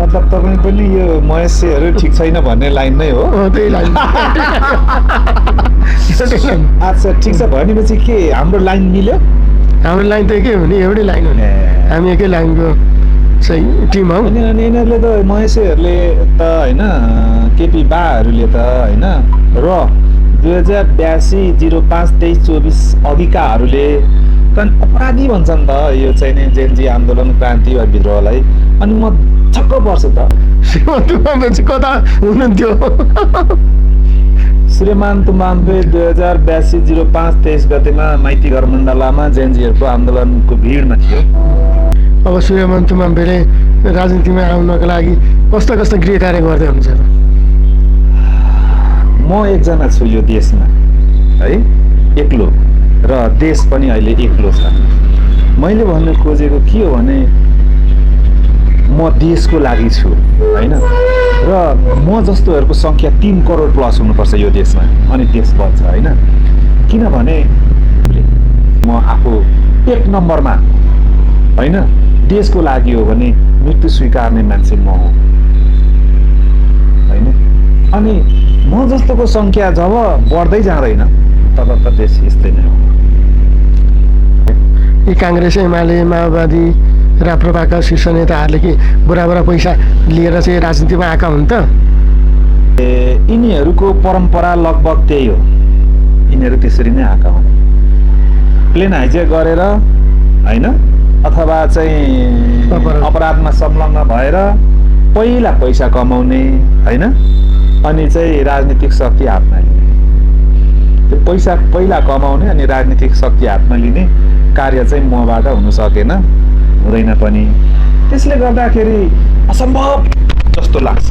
मतलब तपाईँ पनि यो महेशहरू ठिक छैन भन्ने लाइन नै हो। त्यही लाइन। अच्छा ठिक छ भनेपछि के हाम्रो लाइन मिल्यो? हाम्रो लाइन त एकै हो नि, एउटै लाइन हो नि, हामी एकै लाइनको चाहिँ टिम हौ। अनि यिनीहरूले त महेशहरूले त होइन, केपी बाहरूले त होइन र 2082 05 23 24 अघिकाहरूले त अपराधी भन्छन् त यो चाहिँ नि जेनजी आन्दोलन क्रान्ति वा विद्रोहलाई। अनि म छक्क पर्छु त। श्रीमान तुम्हाम्बे चाहिँ कता हुनुहुन्थ्यो? श्रीमान तुम्हाम्बे 2082 05 23 गतेमा माइती घर मण्डलामा जेनजीहरूको आन्दोलनको भिडमा थियो। अब श्रीमान तुम्हाम्बेले राजनीतिमा आउनको लागि कस्ता कस्ता गृह कार्य गर्दै हुनुहुन्छ त? म एकजना छु यो देशमा है, एक्लो, र देश पनि अहिले एक्लो छ। मैले भन्नु खोजेको के हो भने म देशको लागि छु होइन, र म जस्तोहरूको सङ्ख्या 3 करोड प्लस हुनुपर्छ यो देशमा, अनि देश बन्छ होइन। किनभने म आफू 1 नम्बरमा होइन, देशको लागि हो भने मृत्यु स्वीकार्ने मान्छे म हो होइन। अनि म जस्तोको सङ्ख्या जब बढ्दै जाँदैन तब त देश यस्तै नै हो। यी काङ्ग्रेस, एमाले, माओवादी, राप्रपाका शीर्ष नेताहरूले कि बुरा पैसा लिएर चाहिँ राजनीतिमा आएका हुन् त? यिनीहरूको परम्परा लगभग त्यही हो, यिनीहरू त्यसरी नै आएका हुन्। प्लेन हाइज्याक गरेर होइन, अथवा चाहिँ अपराधमा संलग्न भएर पहिला पैसा कमाउने होइन, अनि चाहिँ राजनीतिक शक्ति हातमा लिने। त्यो पैसा पहिला कमाउने अनि राजनीतिक शक्ति हातमा लिने कार्य चाहिँ मबाट हुन सकेन, हुँदैन पनि। त्यसले गर्दाखेरि असम्भव जस्तो लाग्छ।